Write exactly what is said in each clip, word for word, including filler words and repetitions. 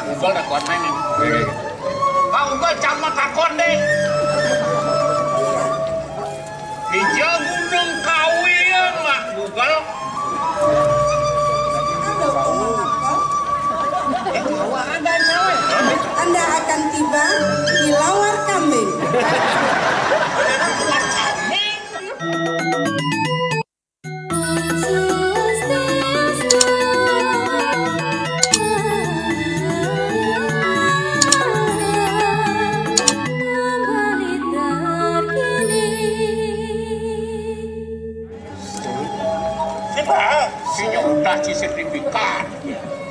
Google takon nang. Pak Google, can matakon deh. Hija Gunung Kawi, Mak Google? Anda akan tiba di Lawar Kambing. Coba, sinya udah ci sertifikat.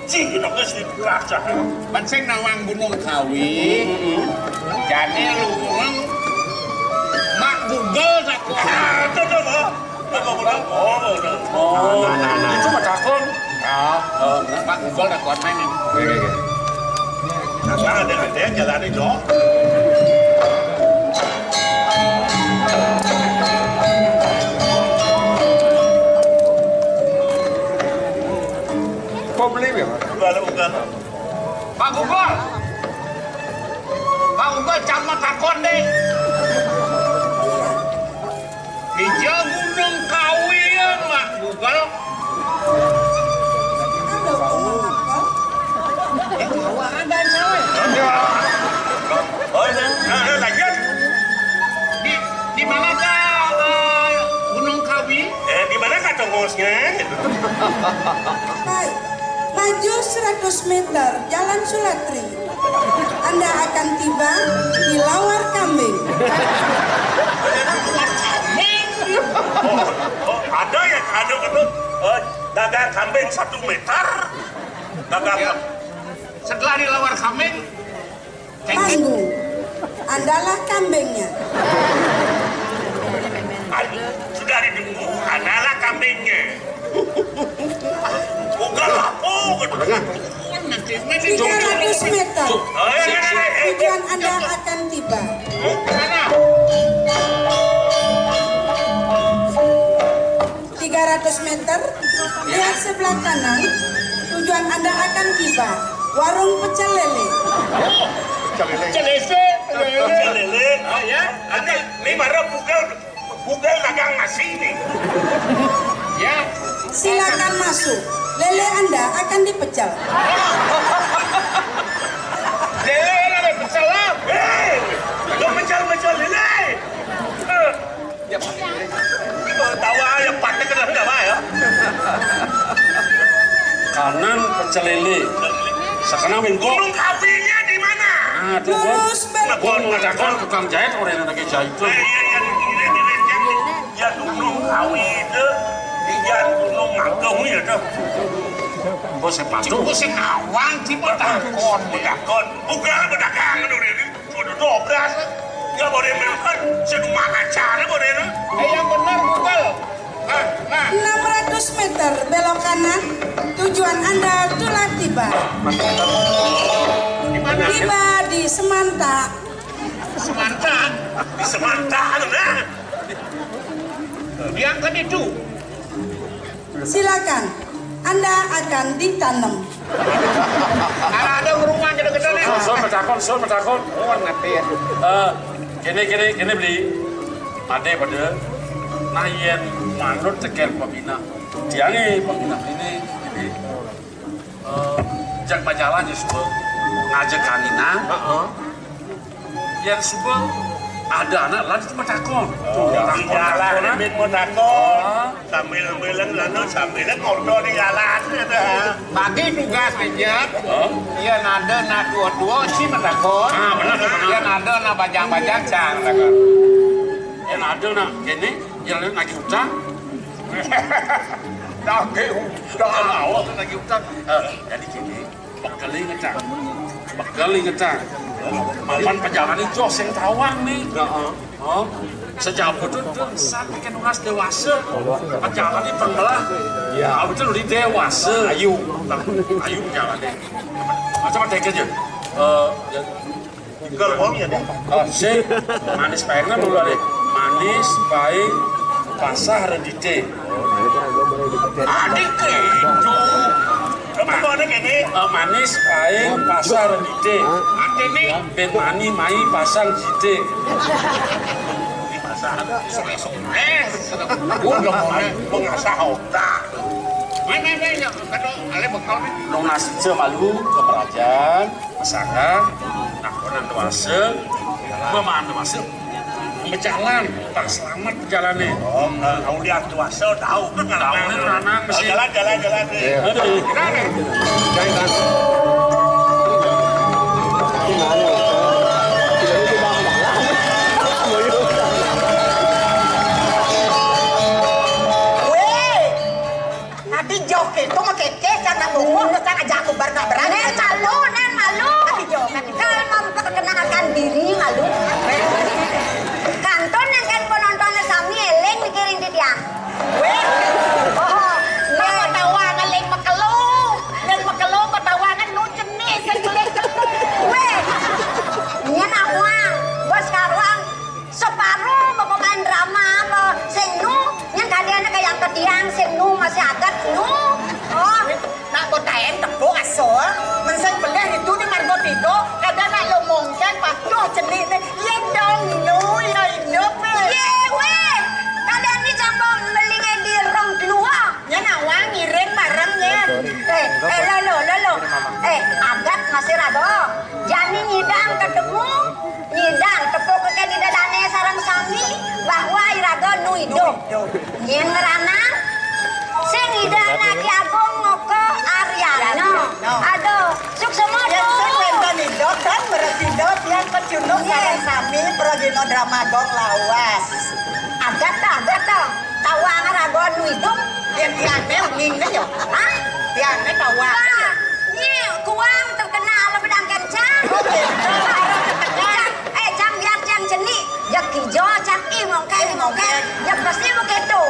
Ci, kenapa sertifikat, cah? Ban sing nawang Gunung Kawi. Jani lu ngomong Mak Google takon. Ah, itu tuh, Mak. Apa Google? Oh, udah. Oh, nah, nah, nah. Itu mah takon. Ah, oh, Mak Google takon nang. Oke, oke. Nah, ada, ada jalannya, Jok. Kok beli ya, Pak? Bukan, bukan. Pak Google. Pak Google, can matakon deh. Hija Gunung Kawi, Mak Google? Oh, nah, nah, lanjut. Di, di manakah, eh, Gunung Kawi? Eh, di manakah tongosnya? Baik, maju seratus meter, Jalan Sulatri. Anda akan tiba di Lawar Kambing. Oh, oh, ada ya, ada kata, eh, dagang kambing satu meter. Dagang. Ya. Setelah di Lawar Kambing, Manggu adalah kambingnya. Sudah ditunggu adalah kambingnya. Bukan apa, bukan. Tiga ratus meter. Tujuan Anda akan tiba. Tiga ratus meter, lihat sebelah kanan. Tujuan Anda akan tiba warung pecel lele. Pecel lele. Pecel lele. Pecel lele. Oh, ya. Ada, ini mana bukan, bukan dagang nasi ini. Ya. Silakan masuk. Lele Anda akan dipecel. Lele ada pecel lah. Hei, lo pecel-pecel lele. Eh. Ya, Pak. Tawa ya, pakai kena enggak, Pak, ya? Kanan pecel lele. Sakana mingko. Gunung Kawinya di mana? Nah, tuh, gua, gua mau ngajak tukang jahit, orang yang lagi jahit tuh. Eh, iya, iya, iya, iya, iya. Ya, Gunung Kawi itu, di Gunung Agung ya, tuh. Gua sepatu. Gua sing awang, tiba takon. Takon. Bukan, bukan, udah, udah. Waduh, dobras. Ya, boleh makan. Seduma acara, boleh, no? Eh, yang benar, Google. Nah, nah. Enam ratus meter belok kanan, tujuan Anda telah tiba. Di mana? Tiba di Semanta. Semanta? Di Semanta, anu, nah. Diangkat itu. Silakan, Anda akan ditanam. Kalau ada rumah gede-gede nih. Sun, sun, matakon, sun, matakon. Oh, ngerti ya. Eh, kene, kene, kene beli. Ada pada. Nah, yen manut teker pembina. Tiangnya pembina ini, ini. Eh, jak majalah ya suka ngajak kanina. Heeh. Yang suka ada anak lagi cuma takon. Oh, ya, takon, iyalah, takon, ah. Rimit mau takon. Ah. Sambil bilang lalu sambil ngobrol di jalan gitu. Bagi tugas aja. Hah? Iya, nada nak dua-dua sih matakon. Ah, benar, benar. Iya, nada nak bajang-bajang cang takon. Yang ada nak kene, yang ada nagih utang. Nagih utang. Awak nagih utang. Eh, jadi gini. Bekeli ngecak. Bekeli ngecak. Mapan pejalan ijo sing tawang nih. Heeh. Oh. Sejauh itu tuh saat bikin uras dewasa. Pejalan ini pengbelah. Iya. Kalau itu di dewasa. Ayu. Ayu pejalan deh. Macam ada aja. Eh, ya. Kalau wong ya deh. Oh, sih. Manis paengna mulu deh. Manis, paeng, pasah, redite. Adik itu. Apa kok ada gini? Manis paing pasar dite. Artine ben mani mai pasang jite. Di pasar sore-sore. Udah mau mengasah otak. Main, main, main, ya, kado ale bekal nih. Dong nasi malu ke kerajaan, masakan, nah, konan dewasa, bemaan dewasa. Berjalan, tak selamat jalannya. Oh, kalau lihat dewasa tahu kan. Tahu kan, lanang mesti. Jalan, jalan, jalan. Iya. Aduh. Gimana? Jangan. Weh, ati joke itu mah keke, karena bungkuk, terus kan aja aku bar nggak berani. Nen malu, nen malu. Ati joke. Kalau memperkenalkan diri malu. Kantun yang kan penontonnya sami eling mikirin di dia. Weh. Oh, nek ketawa ngeling mekelu. Nek mekelu ketawa kan lucu nih, sing jelek. Weh. Nya nawang, bos karuan, separuh mau pemain drama apa? Sing nu, yang kalian kayak ketiang, sing nu masih agat nu. Oh. Nak botaen tepuk asal, men sing belih itu di margo tiga, kadang nak lo mongkeng patuh jenik ni, ya dong, no, ya hidup. Ye, weh, kalian ni jangan beli di rong keluar. Nya nawang ngiring bareng nya. Eh, eh, lo, lo, lo, lo. Eh, agat masih raga. Jani nyidang ketemu, nyidang tepuk ke di dadane sareng sami bahwa iraga nu idup. Yen ngranang sing Ida Anak Ki Agung Moko Aryana. Aduh, suksema. Yen sing wénten Ida kan mresido tiang pecunduk sareng sami pragina drama gong lawas. Adat ta, adat ta. Tawang raga nu idup. Yen tiangé uning ya. Hah? Tiangé tawang. Wah, ini kuang terkenal bedang kencang. Oke, betul. Jang, eh, jang biar jang jenik. Ya kijo, jang i mongkeng, mongkeng. Ya pasti begitu.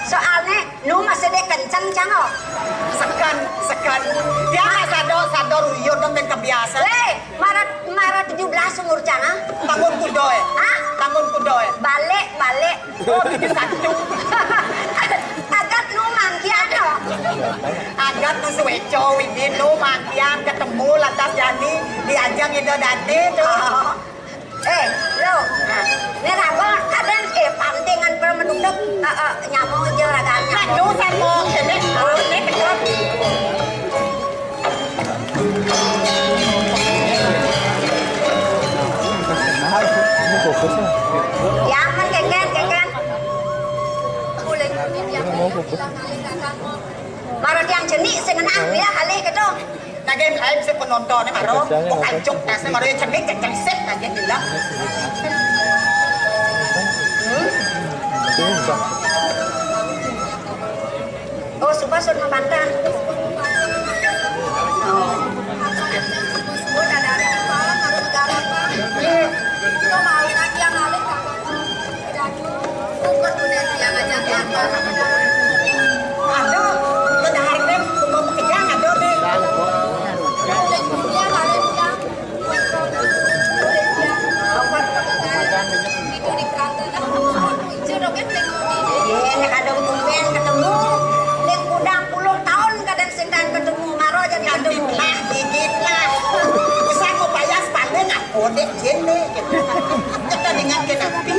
Soalnya nu masih dek kenceng, cang, oh. Sekan, sekan. Dia nggak sadar, sadar uyut dan kebiasaan. Weh, marah, marah tujuh belas umur cang, ah. Bangun kudo, eh. Hah? Bangun kudo, eh. Balik, balik. Oh, tujuh satu. Agat nu mangkian, oh. Agat nu suweco, ini nu mangkian ketemu lantas jani diajang Ida Dade tuh. Oh. Eh, lo. Nih raga kadang, eh, pantingan permeduduk, eh, eh, nyamuk aja raga nyamuk. Aduh, satu, ini, ini, ini. Ya, men keken, keken. Boleh, boleh, ya. Baru tiang jenik sing ngenah, ya, kali gitu. Lagi lain si penonton ni baru, kok kancuk tas ni baru yang jenik, yang jelisik lagi bilang. Hmm? Oh, sumpah sun membantah. Oh. Aduh, bedahar deh, bukan pekerjaan aduh deh. Iya, nek kadang tumben ketemu. Nek udah puluh tahun kadang sintan ketemu, maro jadi ketemu. Dikit lah, dikit lah. Bisa ku payas paling aku dek jene gitu. Kita dengan kenapi.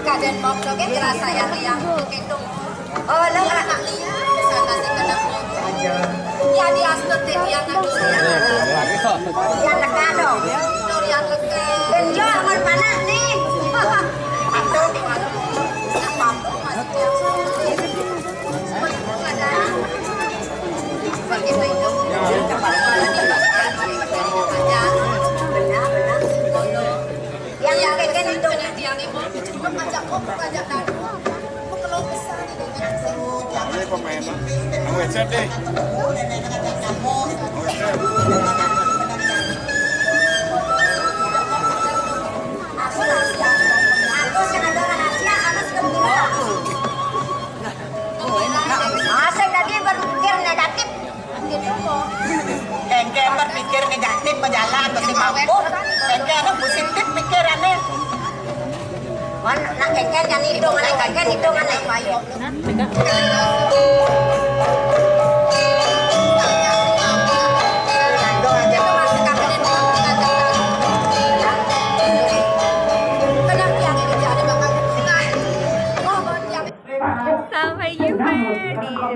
Kadang mau joget dirasa ya, yang gitu. Oh, lo nggak? Iya, di Aston teh, yang nggak bisa. Yang tekan dong. Yang tekan. Benjo, aman panas nih. Aduh. Benar, benar. Yang, yang kayak gini tuh. Yang ini mau ngajak kok, ngajak tadi. Ini pemain. Kamu headset deh. Asik tadi berpikir negatif. Engke berpikir negatif, berjalan, mesti mampu. Engke anu positif pikirannya. Man, nak engke kan hitungan, engke kan hitungan, ayo.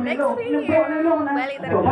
Next video. Balik terus.